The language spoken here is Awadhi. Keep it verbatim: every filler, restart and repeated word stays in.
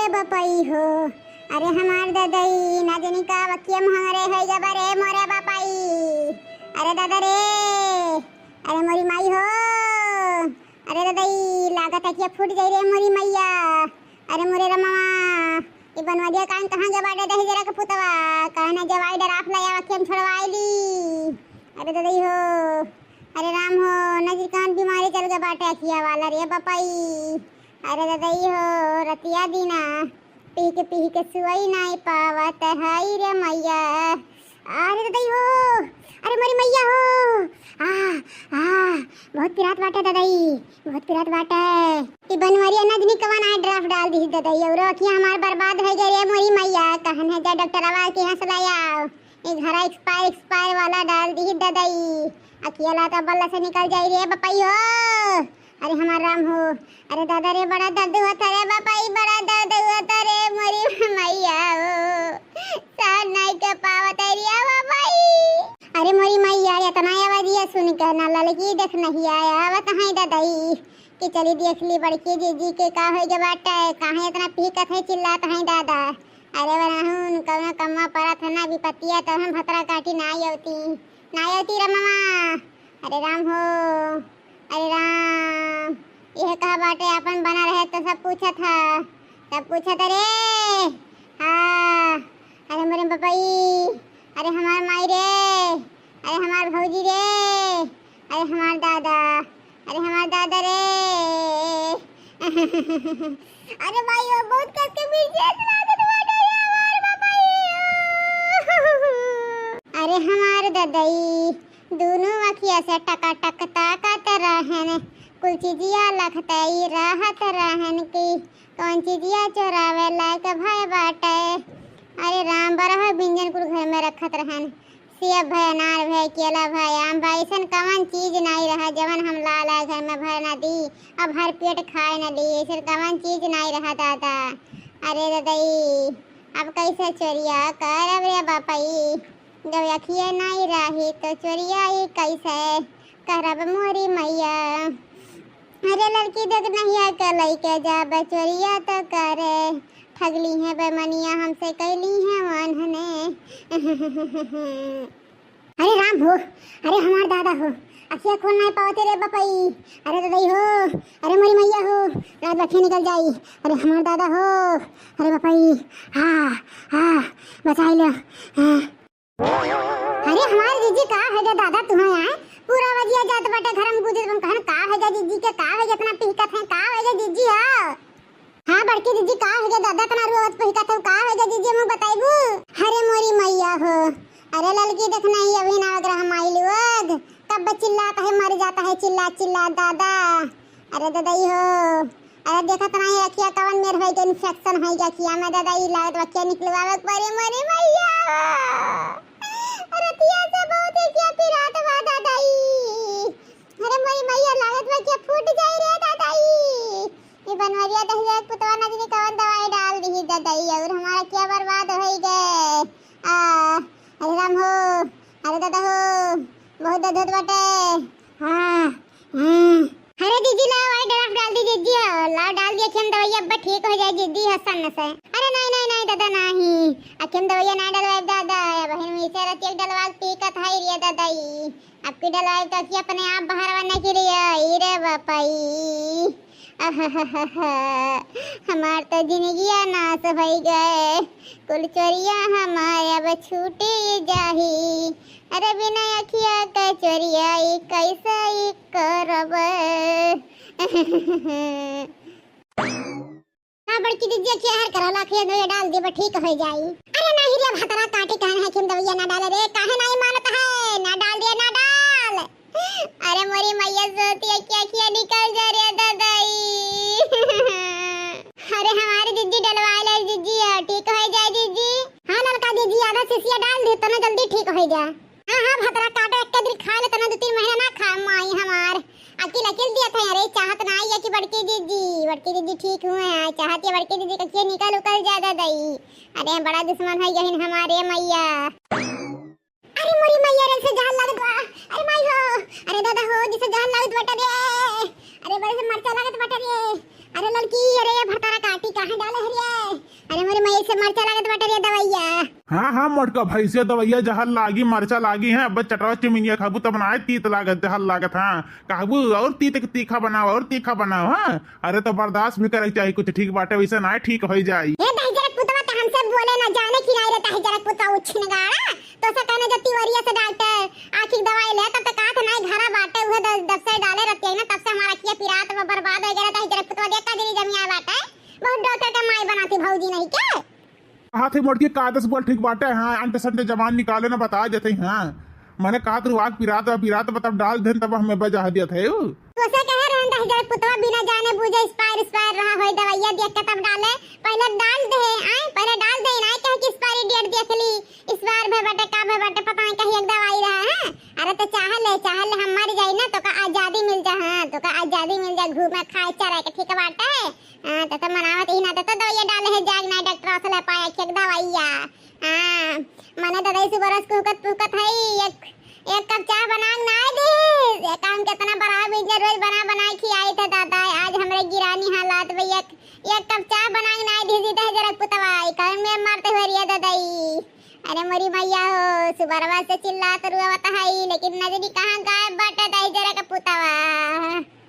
ए बपई हो, अरे हमार ददई, ना जानी का वकिया महंगरे होई गबा रे मोरे बपई। अरे दादा रे, अरे मोरी माई हो, अरे ददई, लागत है कि फूट जाई रे मोरी मैया। अरे मोरे रमवा, ई बनवरिया कान कहाँ गवा दे दही जरा के पुतवा, कहने जवाई डराफ लाया वकिया में छोड़वाई ली। अरे ददई हो, अरे राम हो, नजर कौन बीमारी चल गए बाटे अखिया वाला रे बपई। अरे ददई हो, रतिया दीना पीह के पीह के सुई नाई पावत हई रे मैया। अरे ददई हो, अरे मोरी मैया हो, आ, आ, बहुत पिरात बाटे ददई, बहुत पिरात बाटे। ई बनवरिया नजनी कवन आए ड्राफ डाल दी ददई, और अखिया हमार बर्बाद हो गए रे मोरी मैया। कहन है जा डॉक्टरवा के यहाँ से ले आओ। ई घरा एक्सपायर, एक्सपायर वाला डाल दी ददई। अखिया लाता बल्ला से निकल जाई रे बपई हो। अरे हमार राम हो, अरे दादा रे, बड़ा दर्द हुआ था रे बपई, बड़ा दर्द हुआ था रे मोरी मैया हो। सहन नहीं के पावत है रे बपई। अरे मोरी मैया, इतना आवाजिया सुन के ना ललकी देख नहीं आया, आवत है ददई कि चली देख ली बड़की जीजी के का हो गया बाटे, काहे इतना पीकत है, चिल्लात है दादा। अरे वरहून कौनो कम्मा परत है ना विपत्तिया, तो हम भतरा काटी ना आवती, ना आवती रमवा। अरे राम हो, अरे राम, यह कहा बाटे अपन बना रहे तो सब पूछत है, सब पूछत है रे। हाँ, अरे मोरे बपई, अरे हमार माई रे, अरे हमार भौजी रे, अरे हमार दादा, अरे हमार दादा रे। अरे भाई, वो बहुत कस के मिर्ची लागत बाटे रे हमार बपई। अरे हमार ददई, दोनों अखिया से टकाटक ताकत रहन, कुल चीजिया लखतई रहत रहन की कौन चीजिया चोरावे लायक भय बाटे। अरे राम, बरह बिंजन कुल घर में रखत रहन, सेब भय, अनार भय, केला भय, आम भय, ऐसन कवन चीज नाई रहा जवन हम लाला घर में भर न दी, अब भर पेट खाए न ली, ऐसन कवन चीज नाई रहा दादा। अरे ददई, अब कैसे चोरिया करब रे बपई, जब अखिए नाई रही तो चोरिया ई कैसे करब मोरी मैया। अरे लड़की देख नहिया के लइके जाब चोरिया तो करे, ठगली है बेमनिया हमसे कैली है वान्हने। अरे राम हो, अरे हमार दादा हो, अखिया खोल नहीं पावते रे बपई। अरे ददई हो, अरे मोरी मैया हो, रात बखे निकल जाई। अरे हमार दादा हो, अरे बपई, हाँ, हाँ, बचाई लो, हाँ। अरे हमार जीजी का है गे दादा तुम्हें आए? पूरा वजिया जात बाटे घर में गुजर, हम कहन का है गे जीजी के, का है गे इतना पिहकत है, का है गे जीजी हो? हाँ बड़की जीजी, का है गे दादा इतना रोवत पिहकत है, का है गे जीजी, मुँह बताइबू? अरे मोरी मैया हो, अरे ललकी देख नहीं अभी ना वगैरह हम आई लोग, कब चिल्लात है मर जाता है चिल्ला चिल्ला दादा। अरे ददई हो, अरे देखत नहीं अखिया कवन मेर होई के इन्फेक्शन होई के अखिया में ददई, लागत बा अखिया निकलवावे के पड़ी मोरी मैया। अरे रतिया से बहुत अखिया पिरात बा ददई। अरे मोरी मैया लागत बा अखिया फूट जाई रे ददई। ये बनवरिया दहिया के पुतवा ना जाने कवन दवाई डाल दी ददई और हमारा अखिया बर्बाद होई गए। आ, अरे राम हो, अरे दादा हो, बहुत दर्द होत बाटे। हाँ, हाँ। अरे जीजी लाओ, आई ड्राफ डाल दी जीजी हो, लाओ डाल दी अखिया में दवाई, अब ठीक हो जाए जीजी हसन से। अरे नहीं, नहीं, नहीं दादा नहीं, अखिया में दवाई ना डलवाए दादा, बहन में इसे रतिया डलवा के पीकत है रे दादा ई। अब की डलवाई तो अखिया अपने आप बाहर आने के लिए, ई रे बपई। हमार तो जिंदगिया नाश होई गए, कुल चोरिया हमार अब छूटी जाही। अरे बिना अखिया के चोरिया ई कैसे ई करब? ना बड़की दीदी के हर करा ला, अखिया दवाई डाल देबा, ठीक हो जाई। अरे नहीं रे भतरा काटी, कहन है अखिया में दवाई ना डाले रे, काहे नहीं मानत है, ना डाल दिया, ना डाल। अरे मोरी मैया सोती है कि अखिया निकल जा रे ददई। अरे हमारी दीदी डलवा ले दीदी, ठीक हो जाए दीदी। हाँ ललका दीदी, आधा शीशिया डाल दे तो ना जल्दी ठीक हो जा। हाँ हाँ भतरा काटो, एक दिन खा ले तो ना दो तीन महीना ना खा माई हमार। अकिल अकिल दिया था अरे, चाहत ना आई है कि बड़की दीदी, बड़की दीदी ठीक हुए हैं, चाहत है बड़की दीदी का अखिया निकल उकल जा ददई। अरे बड़ा दुश्मन है यही हमारे मैया। अरे मोरी मैया रे, से जहर लागत बा। अरे माई हो, अरे दादा हो, जिसे जहर लागत बाटे रे। अरे बड़े से मरचा लागत बाटे रे। अरे ललकी, अरे भतारा काटी काहे डाले है रे? से मरचा लागत बाटे रे दवैया। हाँ, हाँ, मोटका भैंसिया दवैया जहर लागी, मरचा लागी है। अब चटवा चिमिनिया खाबू तब ना तीत लागत, जहर लागत। हाँ, कहबू और तीत के तीखा बनाओ, और तीखा बनाओ। हाँ, अरे तो बर्दाश्त भी करे के चाही कुछ, ठीक बाटे, वैसे ना ठीक हो जाई। ए दहिजरक पुतवा, त हमसे बोले ना जाने कि नहीं रहता है जरक पुतवा उछिनगाड़ा। तो से कहने जो तिवरिया से डॉक्टर आँखी के दवाई ले, तब तो कहा था नहीं घरा बाटे, उहे द-, दब से डाले रहती है ना, तब से हमारा अखिया पिरात वो बर्बाद हो गया रहता है जरक पुतवा। देख का जरी जमिया बाटे, बहुत डॉक्टर के माई बनाती भौजी नहीं के। हाथ ही मोड़ के कादस बोल ठीक बाटे। हाँ, अंट संट जबान निकाले ना, बता देते हैं। हाँ, मैंने कहा तू आग पिरात बा, पिरात बा, तब डाल देन, तब हमें बजा दिया था यू। तो से कहे रहन दहिजरक पुतवा बिना जाने बूझे expire, expire रहा होई दवाइया देख के तब डाले। पहले डाल दे, आए, पहले डाल दे, ना कहे कि expiry date देख ली, expire भे बाटे, का भे बाटे, पता नहीं कहीं एक दवाई रहा है। अरे तो चाह ले, चाह ले, हम मर जाई ना, तो का आजादी मिल जा, हाँ, तो का आजादी मिल जा, घूमे, खाए, चरे के, ठीक बाटे। हाँ, तो, तो मनावत ही ना, तो, तो दवाइया डाले है, जाग ना डॉक्टर से ले पाए, एक दवाइया। हाँ, मने तो दई सुबह रोज कुहकत पुहकत है, एक, एक कप चाह बना के ना दीस। एक काम कितना बड़ा बिंजर रोज बना बना खियाई थे दादा। आज हमरे गिरानी हालात बा, एक, एक कप चाह बना के ना दीस, दहिजरक पुतवा, ई कौन में मारते हुए रिया ददई। अरे मोरी मैया हो, सुबरवा से चिल्लात रुआवत है, लेकिन नजरी कहाँ गायब बाटे दहिजरक पुतवा।